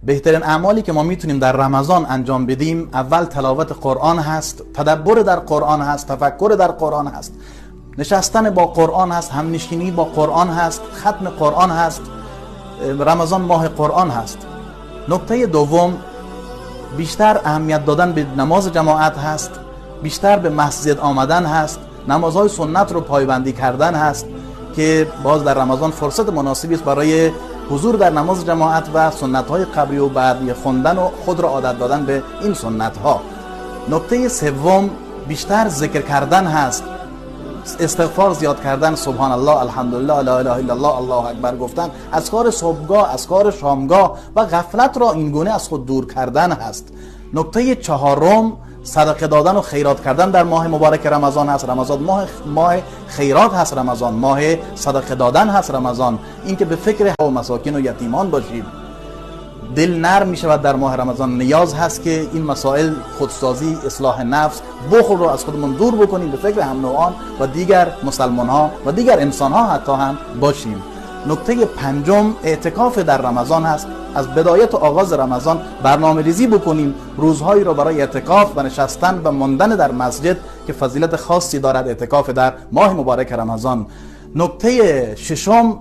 بهترین اعمالی که ما میتونیم در رمضان انجام بدیم، اول تلاوت قرآن هست، تدبر در قرآن هست، تفکر در قرآن هست، نشستن با قرآن هست، همنشینی با قرآن هست، ختم قرآن هست. رمضان ماه قرآن هست. نکته دوم، بیشتر اهمیت دادن به نماز جماعت هست، بیشتر به مسجد آمدن هست، نمازهای سنت رو پایبندی کردن هست که باز در رمضان فرصت مناسبی است برای حضور در نماز جماعت و سنت‌های قبلی و بعدی خواندن و خود را عادت دادن به این سنت‌ها. نکته سوم، بیشتر ذکر کردن هست، استغفار زیاد کردن، سبحان الله، الحمدلله، لا اله الا الله، الله اکبر گفتن، اذکار صبحگاه، اذکار شامگاه و غفلت را این گونه از خود دور کردن هست. نکته چهارم، صدقه دادن و خیرات کردن در ماه مبارک رمضان هست. رمضان ماه خیرات هست، رمضان ماه صدقه دادن هست. رمضان اینکه به فکر و مساکین و یتیمان باشیم، دل نرم می شود در ماه رمضان. نیاز هست که این مسائل، خودسازی، اصلاح نفس، بخل رو از خودمون دور بکنیم، به فکر هم نوعان و دیگر مسلمان ها و دیگر انسان ها حتی هم باشیم. نکته پنجم، اعتکاف در رمضان هست. از بدایت و آغاز رمضان برنامه ریزی بکنیم، روزهایی رو برای اعتکاف و نشستن و ماندن در مسجد که فضیلت خاصی دارد اعتکاف در ماه مبارک رمضان. نکته ششم،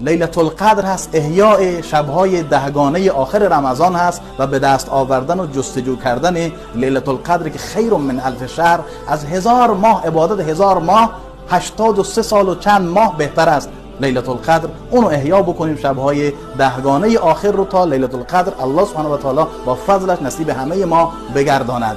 لیلة القدر هست، احیاء شب‌های دهگانه آخر رمضان هست و به دست آوردن و جستجو کردن لیلة القدر که خیر من الف شهر، از 1000 ماه عبادت، 1000 ماه 83 سال و چند ماه بهتر است لیلة القدر. اونو احیا بکنیم، شب‌های دهگانه آخر رو تا لیلة القدر الله سبحانه و تعالی با فضلش نصیب همه ما بگرداند.